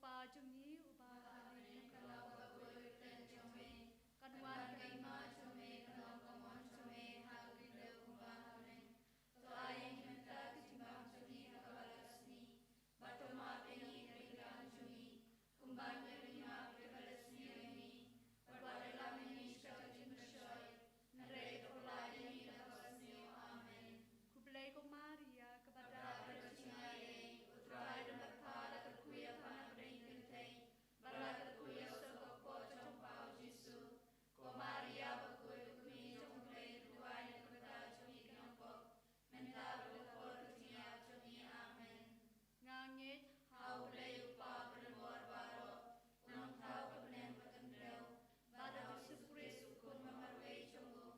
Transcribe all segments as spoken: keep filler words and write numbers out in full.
Kpa jong ngi uba ha bneng, ka la ba kut ka kyrteng jong me, kan wan ka hima jong me, kan long ka mon jong me ha ka khyndew kumba ha bneng. To ai ïa ngi mynta ka jingbam jong ngi ha kaba la ka sngi, bad to map ïa ngi ki ryngkang jong ngi, kumba ngi ruh ngi map ïa kiba la sniew ïa ngi, bad wat ïalam ïa ngi sha ka jingpyrshoi, hynrei to pynlah ïa ngi na kaba sniew. Amen. Khublei ko Maria, kaba dap da ka jingaiei, U Trai u don bad pha, la kyrkhu ïa pha na pdeng ki kynthei, bad la kyrkhu ïa u sawdong kpoh jong pha U Jisu. Ko Maria bakhuid, ko kmie jong U Blei, to duwai na ka bynta jong ngi ki nongpop, mynta bad ha ka por ka jingïap jong ngi. Amen. Nga ngeit ha U Blei U Kpa Uba Donbor Baroh, U Nongthaw ka bneng bad ka khyndew, bad ha U Jisu Khrist U Khun ba marwei jong U,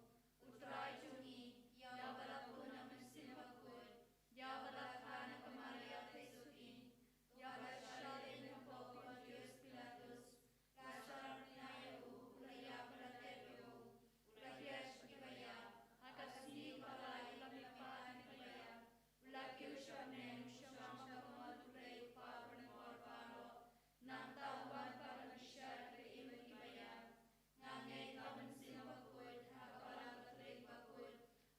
U Trai jong ngi, ïa uba la bun na U Mynsiem Bakhuid, ïa uba la kha na ka Maria Theisotti, ïa uba la shah leh na ka pop u Pontius Pilatus, la shah rnai ïa u, u la ïap, la tet ïa u, u la khiah sha kiba ïap, ha ka sngi kaba lai u la mihpat na kiba ïap, u la kiew sha bneng, u shong sha ka mon U Blei U Kpa Uba Donbor Baroh. Nangta un wan pat ban bishar ïa kiba im bad kiba ïap. Nga ngeit ha U Mynsiem Bakhuid, ha ka balang Katholik bakhuid,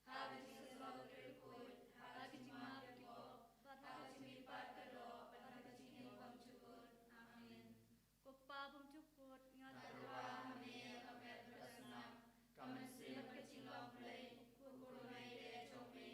ha ka jingïasyllok ki riewkhuid, ha ka jingmap ki pop, ha ka jingmihpat ka doh, bad ha ka jingim bymjukut. Amen. Ko Kpa bymjukut, nga tyrwa ha me ïa ka met bad ka snam, ka mynsiem bad ka jinglong Blei, U Khun uba ïeit jong me,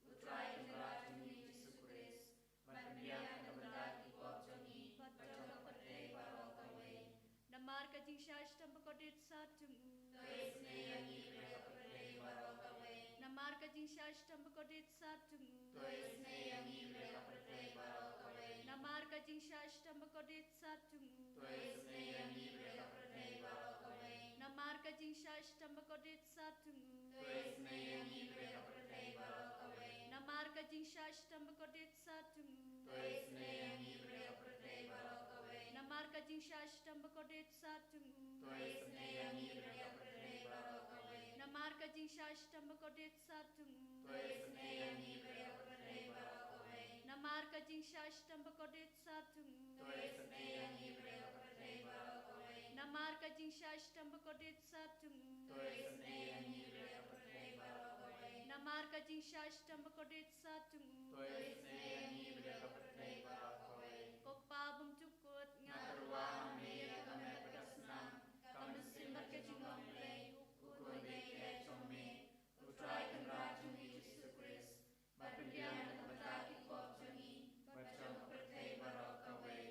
U Trai Kynrad jong ngi U Jisu Khrist, ban pdiang na ka bynta ki pop jong ngi bad jong ka pyrthei baroh kawei. Namar ka jingshah shitom bakordit sat jong U, to isynei ïa ngi bad ïa ka pyrthei baroh kawei. Namar ka jingshah shitom bakordit sat jong U, to isynei ïa ngi bad ïa ka pyrthei baroh kawei. Namar ka jingshah shitom bakordit sat jong U, to isynei ïa ngi bad ïa ka pyrthei baroh kawei. Namar ka jingshah shitom bakordit sat jong U, to isynei ïa ngi bad ïa ka pyrthei baroh kawei. Namar ka jingshah shitom bakordit sat jong U, to isynei ïa ngi bad ïa ka pyrthei baroh kawei. Namar ka jingshah shitom bakordit sat jong U, to isynei ïa ngi bad ïa ka pyrthei baroh kawei. Namar ka jingshah shitom bakordit sat jong U, to isynei ïa ngi bad ïa ka pyrthei baroh kawei. Namar ka jingshah shitom bakordit sat jong U, to isynei ïa ngi bad ïa ka pyrthei baroh kawei. Namar ka jingshah shitom bakordit sat jong U, to isynei ïa ngi bad ïa ka pyrthei baroh kawei. Namar ka jingshah shitom bakordit sat jong U, to isynei ïa ngi bad ïa ka pyrthei baroh kawei. Ko Kpa bymjukut, nga tyrwa ha me ïa ka met bad ka snam, ka mynsiem bad ka jinglong Blei, U Khun uba ïeit jong me, U Trai Kynrad jong ngi U Jisu Khrist, ban pdiang na ka bynta ki pop jong ngi bad jong ka pyrthei baroh kawei.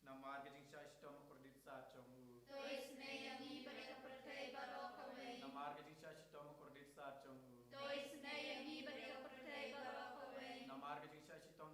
Namar ka jingshah shitom bakordit sat jong U, to isynei ïa ngi bad ïa ka pyrthei baroh kawei. Namar ka jingshah shitom bakordit sat jong U, to isynei ïa ngi bad ïa ka pyrthei baroh kawei. Namar ka jingshah shitom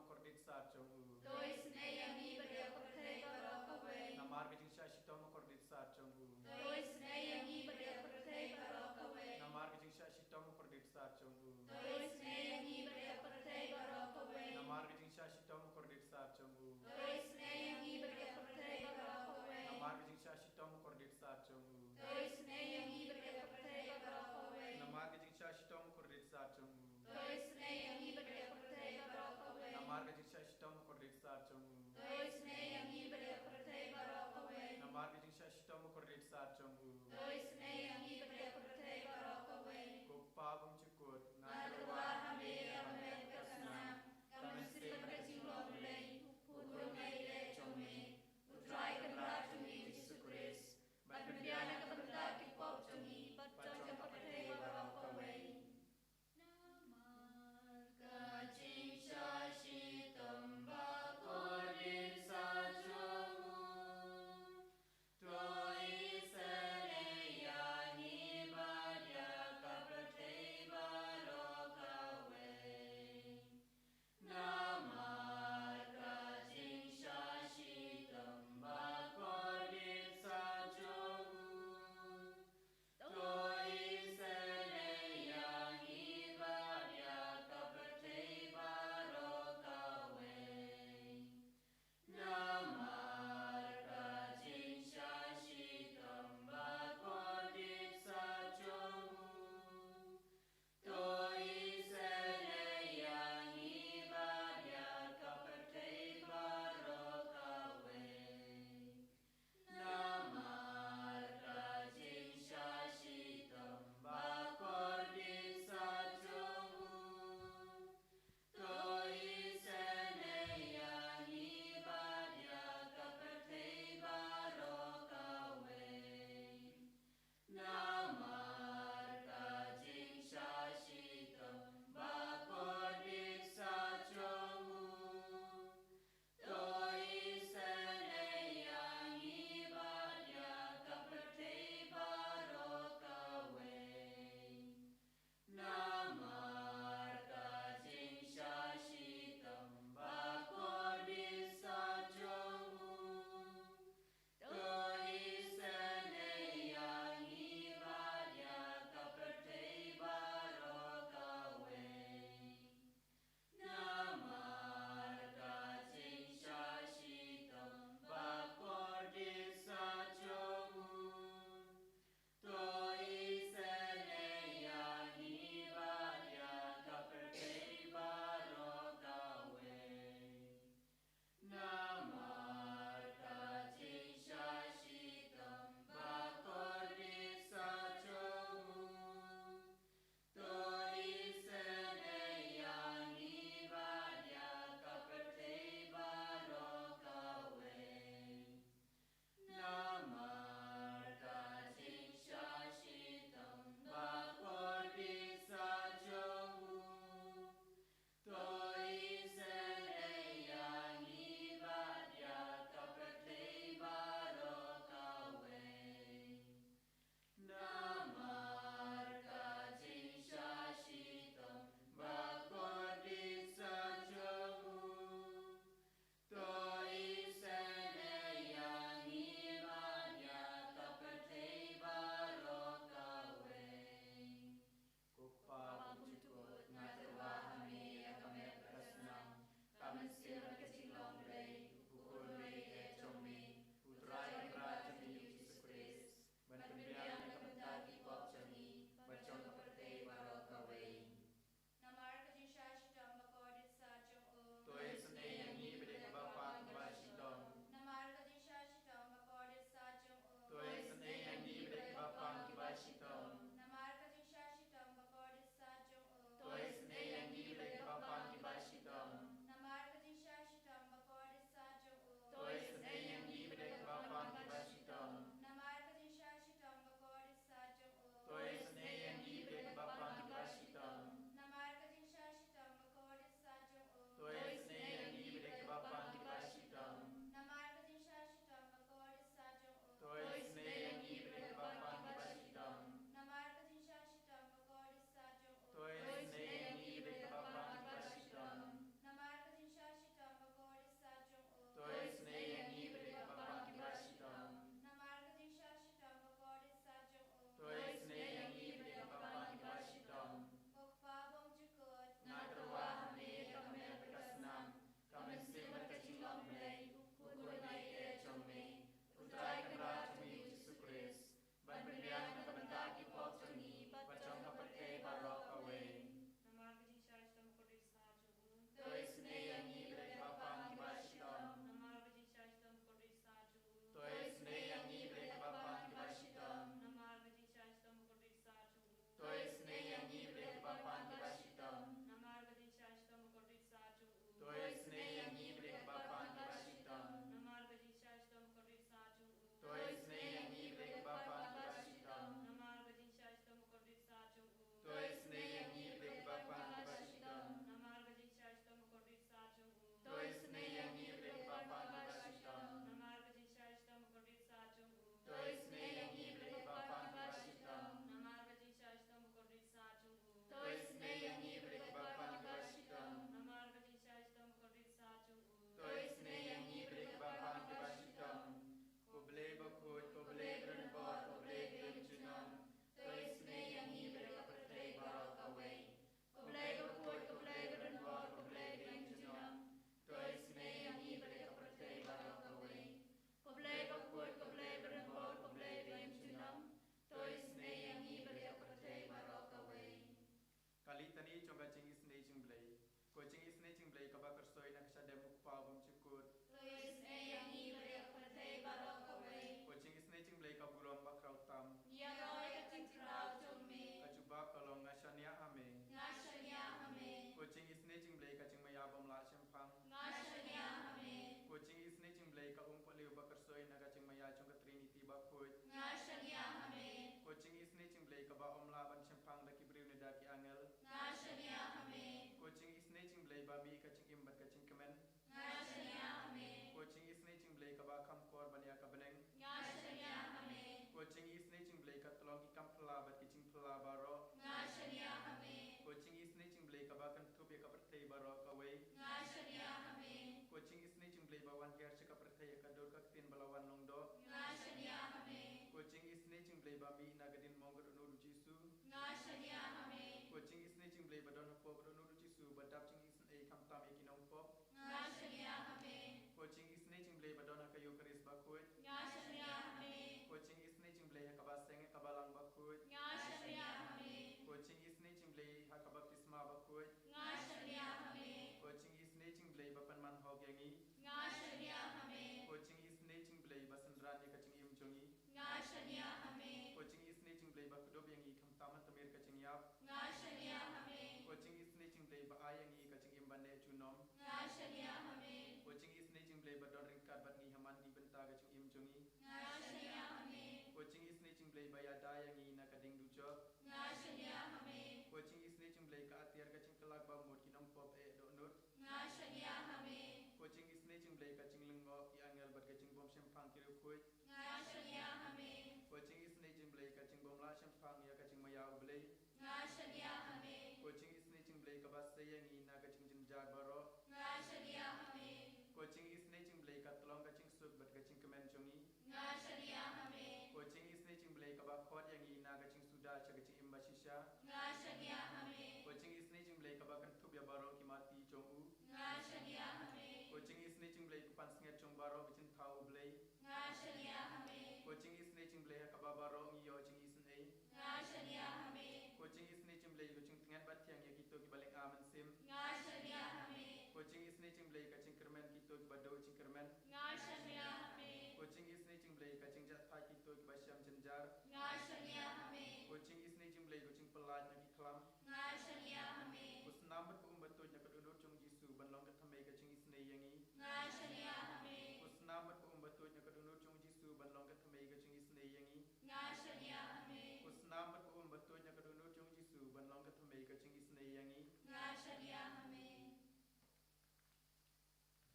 Ki riewkhuid. Nga shaniah ha me. Ko jingisynei jong U Blei, ka jingbymlah shemphang ïa ka jingmaïa U Blei. Nga shaniah ha me. Ko jingisynei jong U Blei, kaba sei ïa ngi na ka jingjynjar baroh. Nga shaniah ha me. Ko jingisynei jong U Blei, ka tyllong ka jingsuk bad ka jingkmen jong ngi. Nga shaniah ha me. Ko jingisynei jong U Blei, kaba khot ïa ngi na ka jingsuda sha ka jingim bashisha. Nga shaniah ha me. Ko jingisynei jong U Blei, kaba kynthup ïa baroh ki mati jong u. Nga shaniah ha me. Ko jingisynei jong U Blei, ko pansngiat jong baroh ki jingthaw U Blei. Nga shaniah ha me. Ko jingisynei jong U Blei, ha kaba baroh ngi ïoh jingisynei. Nga shaniah ha me. Ko jingisynei jong U Blei, ko jingtngen bathiang ïa kito kiba lynga mynsiem. Nga shaniah ha me. Ko jingisynei jong U Blei, ka jingkyrmen kito kiba duh jingkyrmen. Nga shaniah ha me. Ko jingisynei jong U Blei, ka jingjahthait kito kiba shem jynjar. Nga shaniah ha me. Ko jingisynei jong U Blei, ko jingpyllait na ki khlam. Nga shaniah ha me. Ko snam bad ko um batuid na ka dohnud jong U Jisu ban long ka thymmei ka jingisynei ïa ngi. Nga shaniah ha me. Ko snam bad ko um batuid na ka dohnud jong U Jisu ban long ka thymmei ka jingisynei ïa ngi. Nga shaniah ha me. Ko snam bad ko um batuid na ka dohnud jong U Jisu ban long ka thymmei ka jingisynei ïa ngi. Nga shaniah ha me.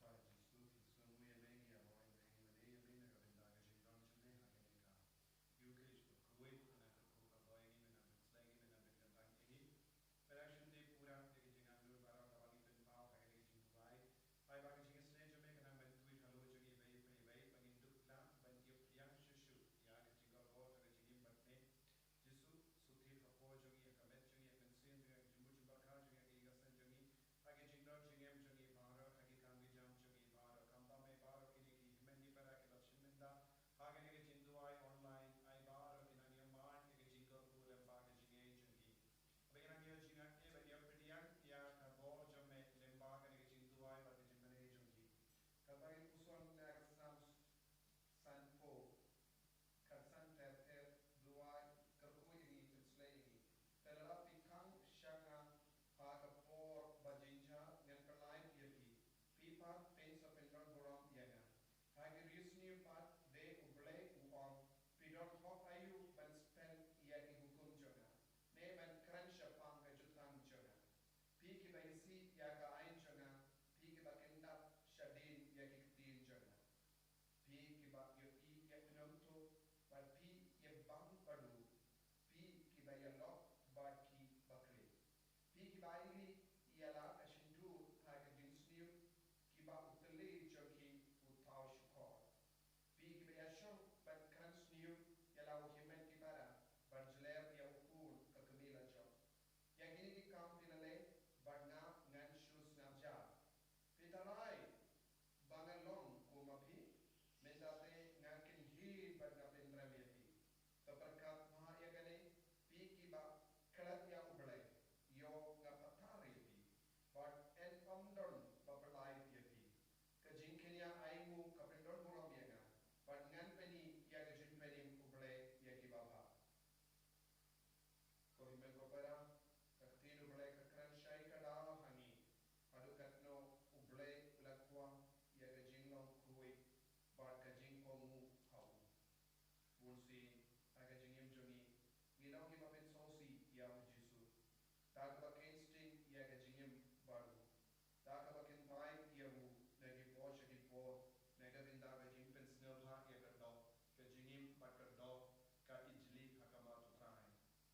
Ba Jisu, Jisu, ngi ïa me, ngi ïa roi, ngi ïa me, ïa me na ka bynta ka jingdon jong me ha kane ka Eucharist bakhuid, ha kane ka kyrkhu ka roi ngi, me na pynslei ngi, me na pynkyntang ïa ngi. Pynshai shynna pura ïa ka jingangnud baroh kaba ngi pynpaw ha kane ka jingduwai. Ai ba ka jingisynei jong me kan nang ban tuid halor jong ngi iwei pa iwei, ba ngin dup lang ban ïoh pdiang shuh shuh ïa ka jingkyrkhu jong ka jingim bad me. Jisu, suk thied ha ka por jong ngi, ha ka met jong ngi, ha ka mynsiem jong ngi, ha ka jingmut jingpyrkhat jong ngi, ha ka ïing ka sem jong ngi, ha ka jingdon jingem jong ngi baroh, ha ki kam ki jam jong ngi baroh, khamtam ai baroh kine ki hynmen ki para kiba shim bynta ha kane ka jingduwai online, ai baroh kin nang ïa mad ïa ka jingkyrkhu lyngba ka jingngeit jong ngi. Ba kin nang ïa jingngeit, ba kin ïa pdiang ïa ka bor jong me lyngba kane ka jingduwai bad ka jingmane jong ngi. Kata ngi puson na ka Salm sanphew, khatsan ter ter, duwai, kyrkhu ïa ngi, pynslei ïa ngi. Te lada phi khang sha nga ha ka por ba jynjar, ngan pynlait ïa phi. Phi pat phin sa pyndonkam burom ïa nga. Ha ki riewsniew pat, dei U Blei u ong, phi don hok aïu ban spel ïa ki hukum jong nga, ne ban kren shaphang ka jutang jong nga? Phi kiba isih ïa ka aiñ jong nga, phi kiba kyndap shadien ïa ki ktien jong nga. Phi kiba ïohi ïa u nongtuh, bad phi ïa bang bad u, phi kiba ïalok bad ki bakri. Phi kiba ailad ïa la ka shyntur ha ka jingsniew, kiba u tylli jong ki u thaw shukor. Phi kiba ïashong bad kren sniew ïa la u hynmen ki para, bad jler ïa u khun ka kmie la jong. Ïa kine ki kam phi la leh, bad nga ngan shu sngap jar. Phi tharai ba ngan long kum ma phi? Mynta te nga kynhun bad nga pynrem ïa phi. To pyrkhat bha ïa kane, phi kiba klet ïa U Blei, ïoh nga pathar ïa phi. Bad yn ym don ba pynlait ïa phi. Ka jingkynja ainguh ka pyndon burom ïa nga, bad ngan pyni ïa ka jingpynim U Blei ïa kiba bha. Ko hynmen ko para, ka ktien U Blei ka kren shai kdar ha ngi, haduh katno U Blei u la kwah ïa ka jinglong khuid bad ka jingkohnguh ha u. Bunsien ha ka jingim jong ngi, ngi long kiba pynsngewsih ïa U Jisu, da kaba kheiñ sting ïa ka jingim bad u, da kaba kyntait ïa u na ki por sha ki por, na ka bynta ka jingpynsngewbha ïa ka doh, ka jingim bad ka doh ka ijli ha khmat U Trai.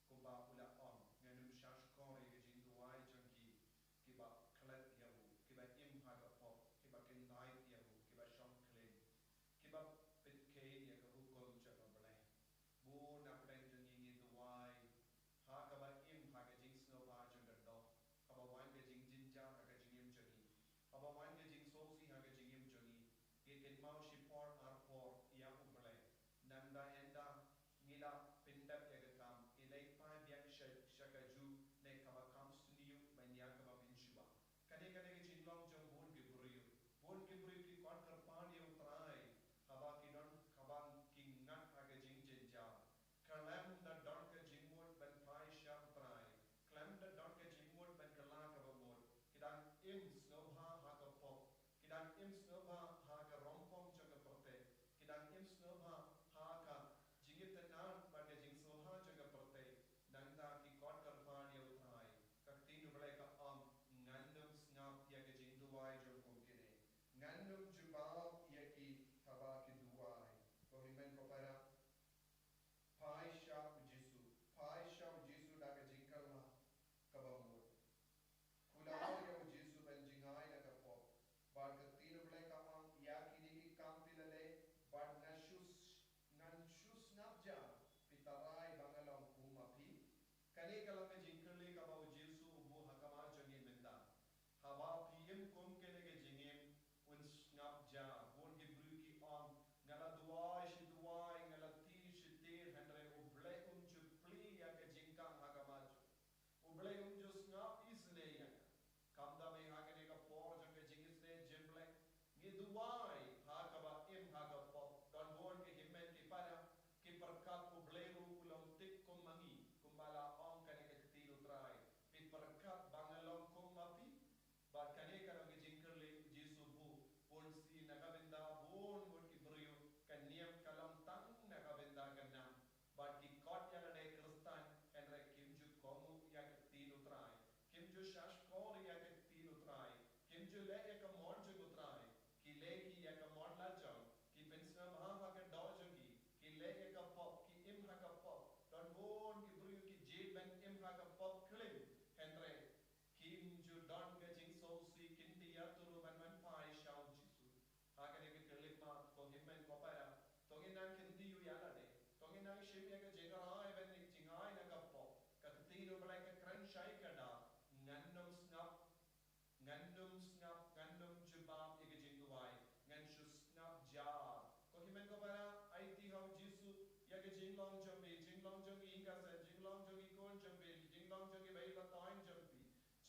Kumba u la ong, ngan ym shah shkor ïa ka jingduwai jong ki kiba klet ïa u, kiba im ha ka pop, kiba kyntait ïa u, kiba shong khlieh, kiba pynkheiñ ïa ka hukum jong U Blei. Bun na pdeng jong ngi ngi duwai ha kaba im ha ka jingsngewbha jong ka doh, haba wan ka jingjynjar ha ka jingim jong ngi, haba wan ka jingsngewsih ha ka jingim jong ngi, ngi kynmaw shipor arpor ïa U Blei. Nangta ynda ngi la pyndep ïa ka kam, ngi leit phai biang sha, sha kajuh ne kaba kham sniew ban ïa kaba mynshuwa. Kane, kane ka jinglong jong bun ki briew. Bun ki briew ki khot kyrpad ïa U Trai haba ki don, haba ki ngat ha ka jingjynjar. Khlem da don ka jingmut ban phai sha U Trai, khlem da don ka jingmut ban kylla kaba mut, ki dang im sngewbha ha ka pop, ki dang im sngewbha ha ka rongphong jong ka duwai ha kaba im ha ka pop. Don bun ki hynmen ki para ki pyrkhat U Blei ruh u long thik kum ma ngi, kumba la ong kane ka ktien U Trai. Phi pyrkhat ba nga long kum ma phi? Bad kane ka long ka jingkyrling U Jisu buh, bun sien na ka bynta bun bun ki briew ka niam ka long tang na ka bynta ka nam. Bad ki kot ïa lade Khristan, hynrei kim ju kohnguh ïa ka ktien U Trai. Kim ju shahshkor ïa ka ktien U Trai. Kim ju leh ïa ka mon jong U Trai. Ki leh hi ïa ka mon lajong. Ki pynsngewbha ha ka doh jong ki. Ki leh ïa ka pop, ki im ha ka pop. Don bun ki briew ki jied ban im ha ka pop klim. Hynrei kim ju don ka jingsngewsih, kim tiar turu ban wan phai sha U Jisu. Ha kane ka kyrlip ma, ko hynmen ko para, to ngin nang kyntiew ïa lade, to ngin nang shim ïa ka jingrai ban leit jingai na ka pop. Ka ktien U Blei ka kren shai ka dak, ngan ym sngap, ngan ym sngap, ngan ym jubab ïa ka jingduwai, ngan shu sngap jar. Ko hynmen ko para, aiti ha U Jisu ïa ka jinglong jong phi, jinglong jong i ïing ka sem, jinglong jong i khun jong phi, jinglong jong i bei ba toiñ jong phi.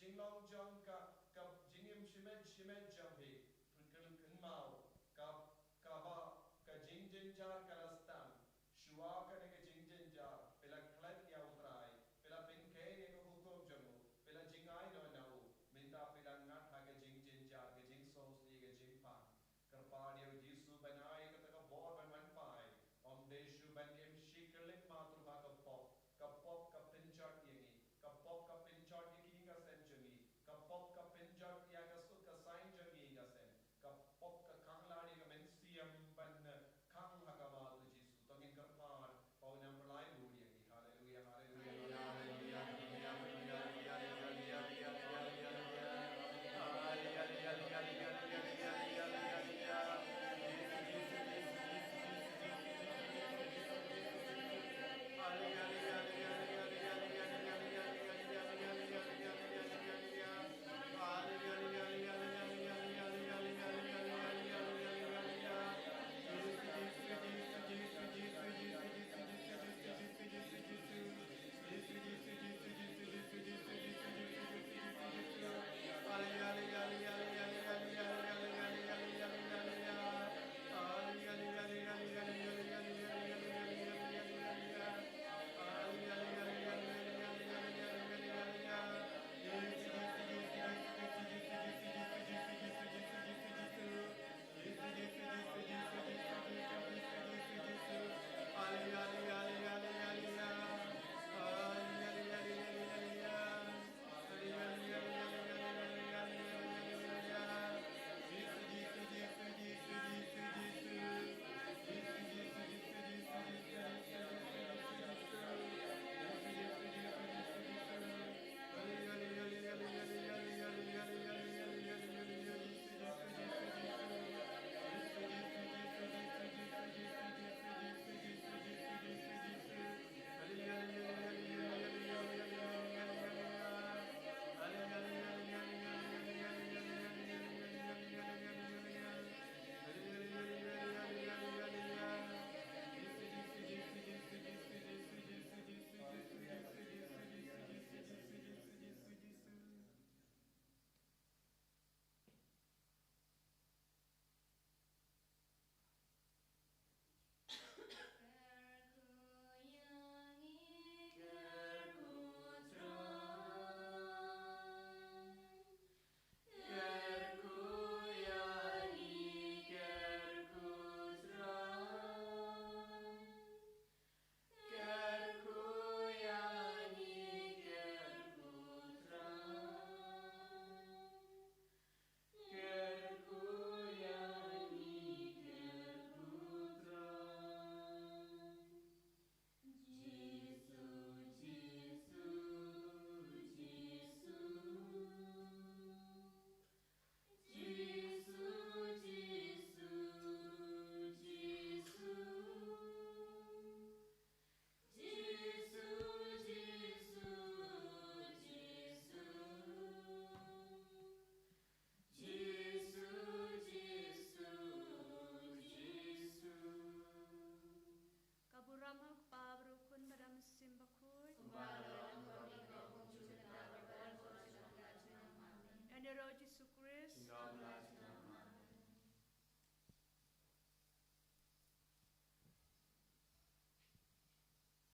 Jinglong jong ka, ka jingim shimet shimet jong phi. Pynkyl kynmaw ka, kaba ka jingjynjar ka